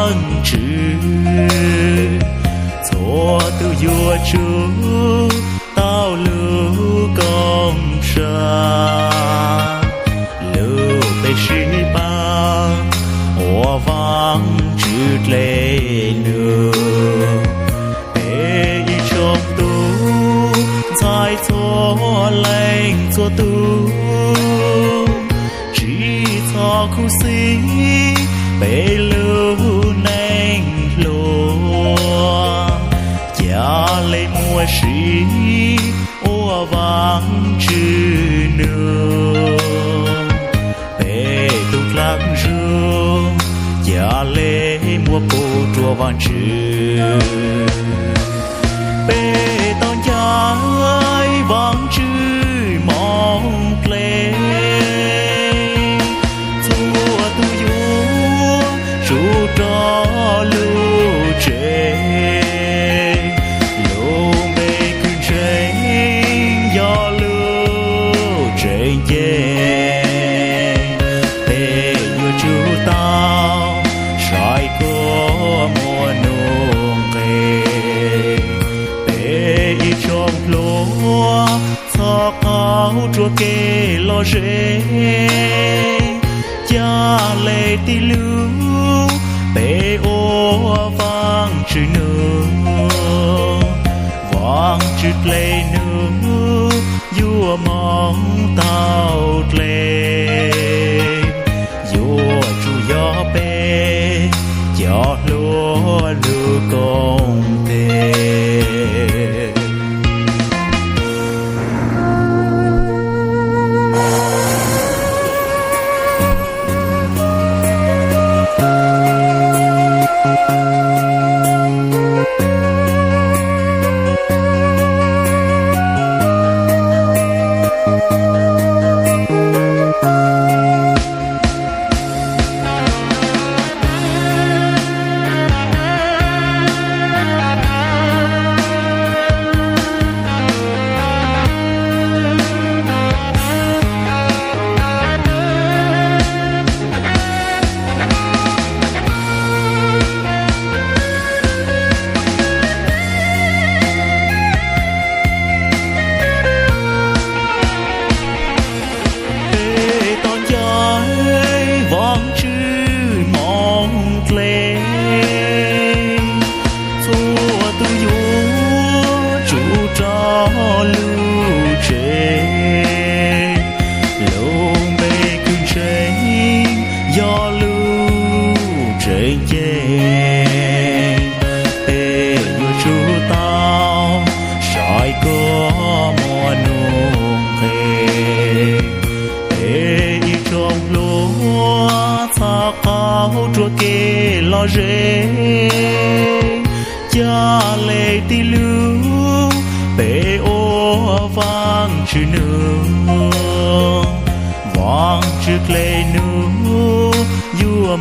Vaajtswv, txhua tug yuav tsum tau lub koom tsa, lub npe sib pab ua Vaajtswv dle nug. Peb ib tsoom tub ntxhais txhua leej txhua tug, tsi txhob khuv xim peb lub neej hluas, ca le muab siv ua Vaajtswv nug. Peb tug dlaab zug ca le muab pub rua Vaajtswv. Peb tau ncaim Vaajtswv moog dle, txhua tug yuav tsum rov lug tsev. Lub npe kws ntseeg yog lub tseem ceeb. Peb yuav tsum tau saib kua muaj nuj nqes. Peb ib tsoom hluas txhos qaug rua kev lom zem, ca le tig lug peb ua Vaajtswv nug. Vaajtswv dle nug yuav moog tau dle, yuav tsum yog peb cov hluas lub koom teg. Peb tau ncaim Vaajtswv moog dle, txhua tug yuav tsum rov lug tsev. Lub npe kws ntseeg yog lub tseem ceeb. Peb yuav tsum tau saib kua muaj nuj nqes. Peb ib tsoom hluas txhos qaug rua kev lom zem, ca le tig lug peb ua Vaajtswv nug. Vaajtswv dle nug yuav